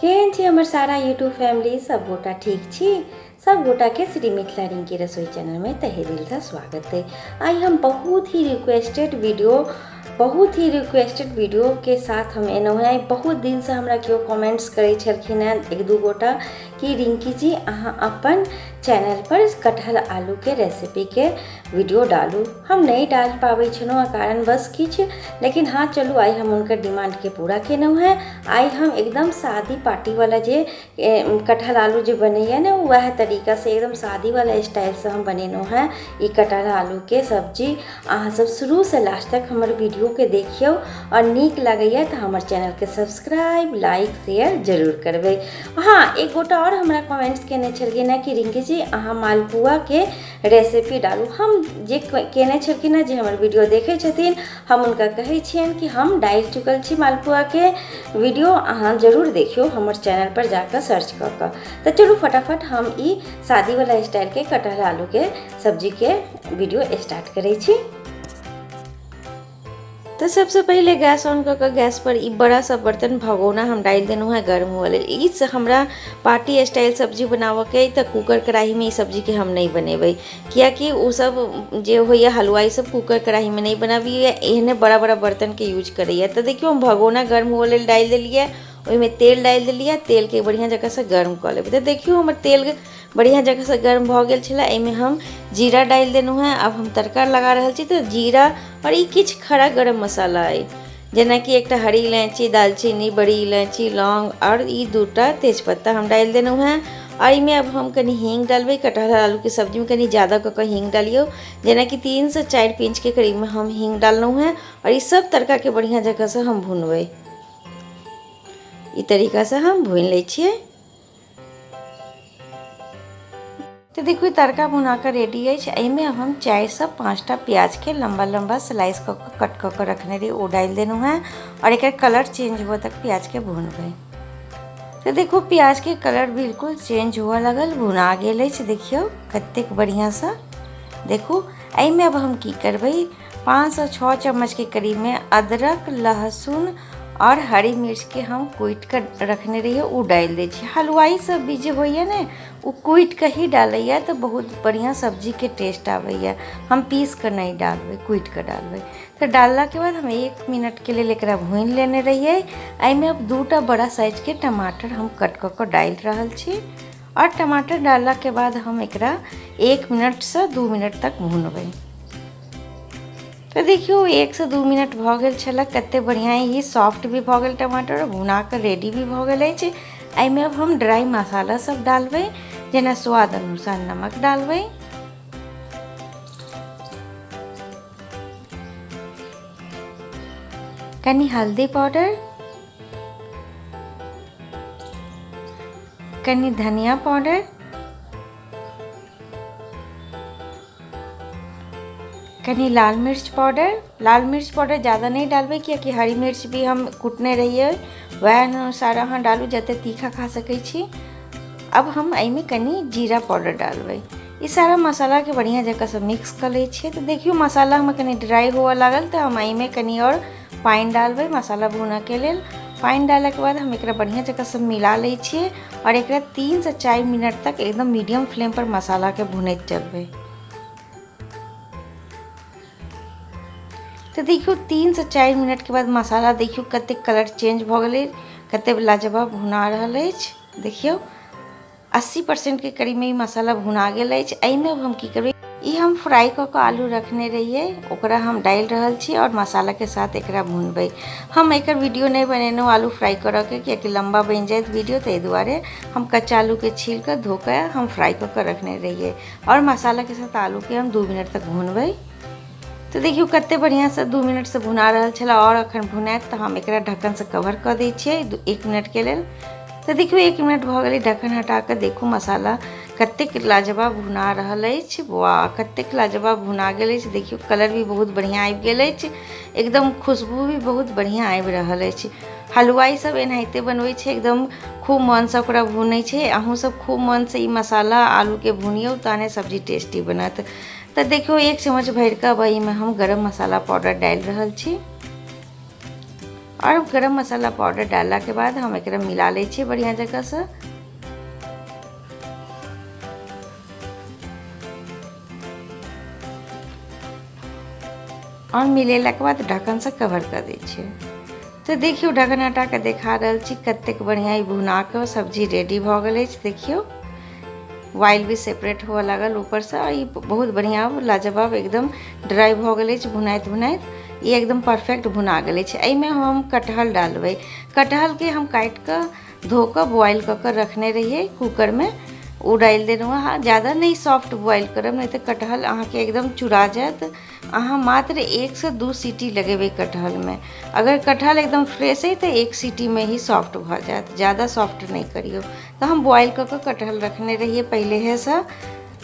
केहन छी हमर सारा यूट्यूब फैमिली? सब गोटा ठीक छी? सब गोटा के श्री मिथिला रिंकी रसोई चैनल में तहे दिल से स्वागत है। आई हम बहुत ही रिक्वेस्टेड वीडियो, बहुत ही रिक्वेस्टेड वीडियो के साथ हम एलहुँ हैं। बहुत दिन से हमरा केओ कमेंट्स करै छलखिन हैं एक दू गोटा कि रिंकी जी अहाँ अपन चैनल पर कटहल आलू के रेसिपी के वीडियो डालू। हम नहीं डाल पाबै छलहुँ कारणवश किछु, लेकिन हाँ चलू आइ हम हुनकर डिमांडके पूरा केलहुँ हेँ। आइ हम एकदम शादी पार्टीवला जे कटहल आलू जे बनैए ने, वएह तरीकासँ एकदम शादीवला स्टाइलसँ हम बनेलहुँ हेँ ई कटहल आलूके सब्जी। अहाँसब शुरूसँ लास्ट तक हमर वीडियोके देखियौ आओर नीक लगैए तऽ हमर चैनलके सब्सक्राइब, लाइक, शेयर जरूर करबै। हाँ, एक गोटा आओर हमरा कमेंट्स केने छलखिन हेँ कि रिंकी जी अहाँ मालपुआके रेसिपी डालू। हम जे केने छलखिन हेँ, जे हमर वीडियो देखै छथिन, हम हुनका कहै छियनि कि हम डालि चुकल छी मालपुआके वीडियो, अहाँ जरूर देखियौ हमर चैनलपर जाकऽ सर्च कऽ कऽ। तऽ चलू फटाफट हम ई शादीवला स्टाइलके कटहल आलूके सब्जीके वीडियो स्टार्ट करै छी। तऽ सबसँ पहिले गैस ऑन कऽ कऽ गैसपर ई बड़ा सा बर्तन भगोना हम डालि देलहुँ हेँ गर्म हुअ लेल। ई हमरा पार्टी स्टाइल सब्जी बनाबऽके अइ तऽ कूकर कड़ाहीमे ई सब्जीके हम नहि बनेबै, किएकि ओसब जे होइए हलवाइ सब कूकर कड़ाहीमे नहि बनाबैए, एहने बड़ा बड़ा बर्तनके यूज करैए। तऽ देखियौ हम भगोना गर्म हुअ लेल डालि देलियै, ओहिमे तेल डालि देलियै, तेलके बढ़िआँ जकाँसँ गर्म कऽ लेबै। तऽ देखियौ हमर तेल बढ़िआँ जकाँसँ गर्म भऽ गेल छलै, एहिमे हम जीरा डालि देलहुँ हेँ। आब हम तड़का लगा रहल छी। तऽ जीरा आओर ई किछु खड़ा गरम मसाला अइ, जेनाकि एकटा हरी इलायची, दालचीनी, बड़ी इलायची, लौंग आओर ई दूटा तेजपत्ता हम डालि देलहुँ हेँ। आओर एहिमे आब हम कनि हींग डालबै। कटहर आलूके सब्जीमे कनि ज्यादा कऽ कऽ हींग डालियौ, जेनाकि 3 से 4 पिंचके करीबमे हम हींग डाललहुँ हेँ। आओर ई सब तड़काके बढ़िआँ जकाँसँ हम भुनबै। ई तरीकासँ हम भुनि लै छियै। तऽ देखू तड़का भुना कऽ रेडी अछि। एहिमे हम 4 से 5टा प्याजके लम्बा लम्बा स्लाइस कऽ कऽ कट कऽ कऽ रखने रही, ओ डालि देलहुँ हेँ आओर एकर कलर चेंज हुअ तक प्याजके भुनबै। तऽ देखू प्याजके कलर बिल्कुल चेंज हुअ लागल, भुना गेल अछि। देखियौ कतेक बढ़िआँसँ। देखू एहिमे अब हम की करबै, 5 से 6 चम्मचके करीबमे अदरक, लहसुन आओर हरी मिर्चके हम कुटि कऽ रखने रहियै, ओ डालि दै छियै। हलवाइ सब भी जे होइए ने, ओ कुटि कऽ ही डालैए तऽ बहुत बढ़िआँ सब्जीके टेस्ट आबैए। हम पीस कऽ नहि डालबै, कुटि कऽ डालबै। तऽ डाललाके बाद हम 1 मिनटके लेल एकरा भूनि लेने रहियै। एहिमे अब दूटा बड़ा साइजके टमाटर हम कट कऽ कऽ डालि रहल छी आओर टमाटर डाललाके बाद हम एकरा 1 मिनटसँ 2 मिनट तक भुनबै। तऽ देखियौ 1 से 2 मिनट भऽ गेल छलै। कतेक बढ़िआँ ई सॉफ्ट भी भऽ गेल टमाटर, भुना कऽ रेडी भी भऽ गेल अछि। एहिमे अब हम ड्राइ मसाला सब डालबै, जेना स्वाद अनुसार नमक डालबै, कनि हल्दी पाउडर, कनि धनिया पाउडर, कनि लाल मिर्च पाउडर। लाल मिर्च पाउडर ज़्यादा नहि डालबै, कियाकि हरी मिर्च भी हम कुटने रहियै। वएह अनुसार अहाँ डालू, जते तीखा खा सकै छी। अब हम एहिमे कनि जीरा पाउडर डालबै। ई सारा मसालाके बढ़िआँ जकाँसँ मिक्स कऽ लै छियै। तऽ देखियौ मसाला हमर कनि ड्राइ हुअ लागल, तऽ हम एहिमे कनि आओर पानि डालबै मसाला भुनऽके लेल। पानि डालैके बाद हम एकरा बढ़िआँ जकाँसँ मिला लै छियै आओर एकरा 3 से 4 मिनट तक एकदम मीडियम फ्लेम पर मसालाके भुनैत चलबै। तऽ देखियौ 3 से 4 मिनटके बाद मसाला देखियौ कतेक कलर चेंज भऽ गेलै, कतेक लाजवाब भुना रहल अछि। देखियौ 80%के करीबमे ई मसाला भुना गेल अछि। एहिमे अब हम की करबै, ई हम फ्राई कऽ कऽ आलू रखने रहियै, ओकरा हम डालि रहल छी आओर मसालाके साथ एकरा भुनबै। हम एकर वीडियो नहि बनेलहुँ आलू फ्राई करऽके, कियाकि लम्बा बनि जायत वीडियो। ताहि दुआरे हम कच्चा आलूके छील कऽ, धो कऽ हम फ्राई कऽ कऽ रखने रहियै आओर मसालाके साथ आलूके हम 2 मिनट तक भुनबै। तऽ देखियौ कते बढ़िआँसँ 2 मिनटसँ भुना रहल छलै आओर अखन भुनायत, तऽ हम एकरा ढक्कनसँ कवर कऽ दै छियै 1 मिनटके लेल। तऽ देखियौ 1 मिनट भऽ गेलै, ढक्कन हटा कऽ देखू मसाला कतेक लाजवाब भुना रहल अछि। वाह, कतेक लाजवाब भुना गेल अछि। देखियौ कलर भी बहुत बढ़िआँ आबि गेल अछि, एकदम खुशबू भी बहुत बढ़िआँ आबि रहल अछि। हलवाइ सब एनाहिते बनबै छै, एकदम खूब मनसँ ओकरा भुनै छै। अहूँ सब खूब मनसँ ई मसाला आलूके भुनियौ, तहने सब्जी टेस्टी बनत। तऽ देखियौ 1 चम्मच भरिकऽ अब एहिमे हम गरम मसाला पाउडर डालि रहल छी आओर गरम मसाला पाउडर डाललाके बाद हम एकरा मिला लै छियै बढ़िआँ जकाँसँ। आओर मिलेलाके बाद ढक्कनसँ कवर कऽ दै छियै। तऽ देखियौ ढक्कन हटा कऽ देखा रहल छी कतेक बढ़िआँ ई भुना कऽ सब्जी रेडी भऽ गेल अछि। देखियौ ऑयल भी सेपरेट हुअ लागल ऊपरसँ। ई बहुत बढ़िआँ लाजवाब एकदम ड्राइ भऽ गेल अछि। भुनाइत भुनाइत ई एकदम परफेक्ट भुना गेल अछि। एहिमे हम कटहल डालबै। कटहलके हम काटि कऽ धो कऽ बॉयल कऽ कऽ रखने रहियै कूकरमे, ओ डालि देलहुँ। अहाँ ज़्यादा नहि सॉफ्ट बॉयल करब, नहि तऽ कटहल अहाँके एकदम चुरा जायत। अहाँ मात्र 1 से 2 सीटी लगेबै कटहलमे। अगर कटहल एकदम फ्रेश अइ तऽ 1 सीटीमे ही सॉफ्ट भऽ जायत, ज़्यादा सॉफ्ट नहि करियौ। तऽ हम बॉयल कऽ कऽ कटहल रखने रहियै पहिलेहेसँ,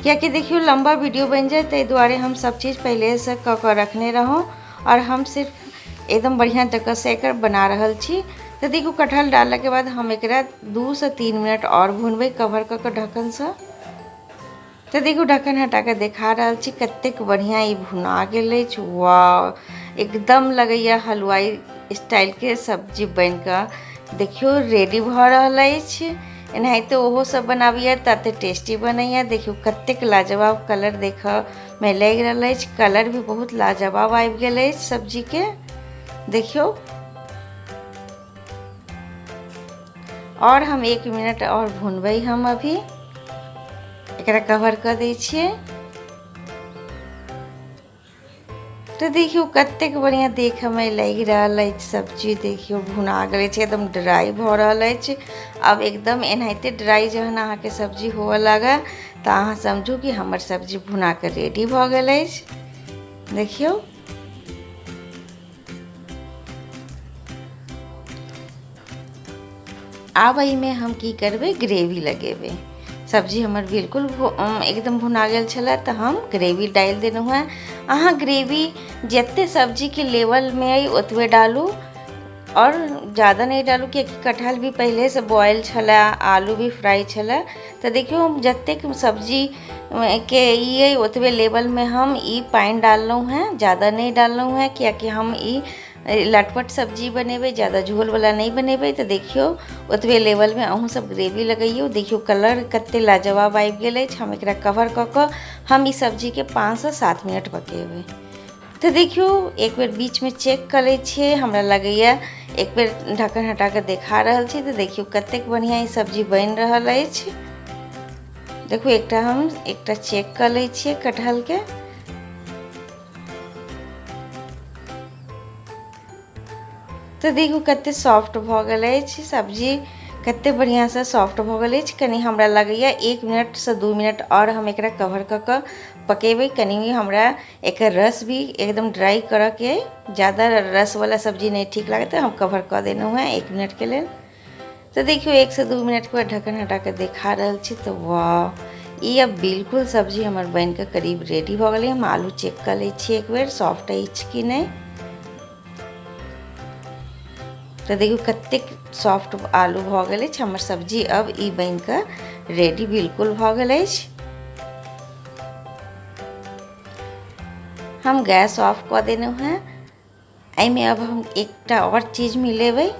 कियाकि देखियौ लम्बा वीडियो बनि जाय, ताहि दुआरे हम सब चीज पहिलेसँ कऽ कऽ रखने रहौँ आओर हम सिर्फ एकदम बढ़िआँ जकाँसँ एकर बना रहल छी। तऽ देखू कटहल डाललाके बाद हम एकरा 2 से 3 मिनट आओर भुनबै कवर कऽ कऽ ढक्कनसँ। तऽ देखू ढक्कन हटा कऽ देखा रहल छी कतेक बढ़िआँ ई भुना गेल अछि। वाह, एकदम लगैए हलवाई स्टाइलके सब्जी बनि कऽ देखियौ रेडी भऽ रहल अछि। एनाहिते ओहो सब बनाबैए तते टेस्टी बनैए। देखियौ कतेक लाजवाब कलर देखऽमे लागि रहल अछि। कलर भी बहुत लाजवाब आबि गेल अछि सब्जीके। देखियौ और हम 1 मिनट और भुनबै। हम अभी एकरा कवर कऽ दै छियै। तऽ देखियौ कतेक बढ़िआँ देखऽमे लागि रहल अछि सब्जी। देखियौ भुना गेल अछि, एकदम ड्राइ भऽ रहल अछि। आब एकदम एनाहिते ड्राइ जहन अहाँके सब्जी हुअ लागै तऽ अहाँ समझू कि हमर सब्जी भुना कऽ रेडी भऽ गेल अछि। देखियौ आब एहिमे हम की करबै, ग्रेवी लगेबै। सब्जी हमर बिल्कुल एकदम भुना गेल छलै तऽ हम ग्रेवी डालि देलहुँ हेँ। अहाँ ग्रेवी जते सब्जीके लेवलमे अइ ओतबे डालू और ज़्यादा नहीं डालू, कियाकि कटहल भी पहिलेसँ बॉयल छलै, आलू भी फ्राई छलै। तऽ देखियौ हम जतेक सब्जी के ई अइ ओतबे लेवलमे हम ई पानि डाललहुँ हेँ, ज़्यादा नहि डाललहुँ हेँ, कियाकि हम ई लटपट सब्जी बनेबै, ज़्यादा झोलवला नहि बनेबै। तऽ देखियौ ओतबे लेवलमे अहूँ सब ग्रेवी लगैयौ। देखियौ कलर कते लाजवाब आबि गेल अछि। हम एकरा कवर कऽ कऽ हम ई सब्जीके 5 से 7 मिनट पकेबै। तऽ देखियौ एक बेर बीचमे चेक कऽ लै छियै, हमरा लगैए एक बेर ढक्कन हटा कऽ देखा रहल छी। तऽ देखियौ कतेक बढ़िआँ ई सब्जी बनि रहल अछि। देखू एकटा हम एकटा चेक कऽ लै छियै कटहलके। तऽ देखू कते सॉफ्ट भऽ गेल अछि सब्जी, कते बढ़िआँसँ सॉफ्ट भऽ गेल अछि। कनि हमरा लगैए 1 मिनट से 2 मिनट आओर हम एकरा कवर कऽ कऽ पकेबै। कनि हमरा एकर रस भी एकदम ड्राई करऽके अइ, ज़्यादा रसवला सब्जी नहि ठीक लागत, हम कवर कऽ देलहुँ हेँ 1 मिनटके लेल। तऽ देखियौ 1 से 2 मिनटके बाद ढक्कन हटा कऽ देखा रहल छी। तऽ वाह, ई अब बिल्कुल सब्जी हमर बनि कऽ करीब रेडी भऽ गेलै। हम आलू चेक कऽ लै छी एक बेर सॉफ्ट अछि कि नहि। तऽ देखियौ कतेक सॉफ्ट आलू भऽ गेल अछि। हमर सब्जी अब ई बनि कऽ रेडी बिल्कुल भऽ गेल अछि। हम गैस ऑफ कऽ देलहुँ हेँ। एहिमे अब हम एकटा आओर चीज मिलेबै।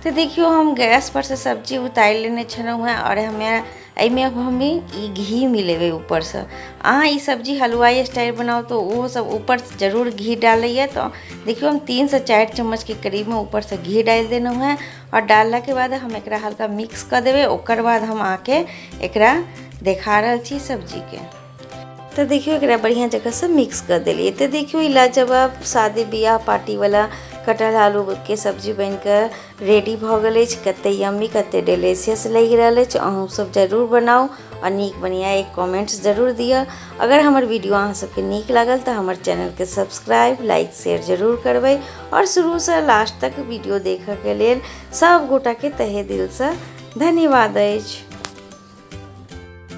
तऽ देखियौ हम गैस पर से सब्जी उतारि लेने छलहुँ हेँ आओर हमे एहिमे अब हम ई घी मिलेबै ऊपरसँ। अहाँ ई सब्जी हलवाई स्टाइल बनाउ तऽ ओहो सब ऊपरसँ जरूर घी डालैए। तऽ देखियौ हम 3 से 4 चम्मचके करीबमे ऊपरसँ घी डालि देलहुँ हेँ आओर डाललाके बाद हम एकरा हल्का मिक्स कऽ देबै। ओकर बाद हम अहाँके एकरा देखा रहल छी सब्जीके। तऽ देखियौ एकरा बढ़िआँ जकाँसँ मिक्स कऽ देलियै। तऽ देखियौ ई लाजवाब शादी बियाह पार्टीवला कटहल आलूके सब्जी बनि कऽ रेडी भऽ गेल अछि। कते यम्मी कते डिलीशियस लागि रहल अछि। अहूँ सब जरूर बनाउ आओर नीक बढ़िआँ एक कमेंट्स जरूर दिअ। अगर हमर वीडियो अहाँ सबके नीक लागल तऽ हमर चैनलके सब्सक्राइब लाइक शेयर जरूर करबै आओर शुरूसँ लास्ट तक वीडियो देखऽके लेल सब गोटाके तहे दिलसँ धन्यवाद अछि।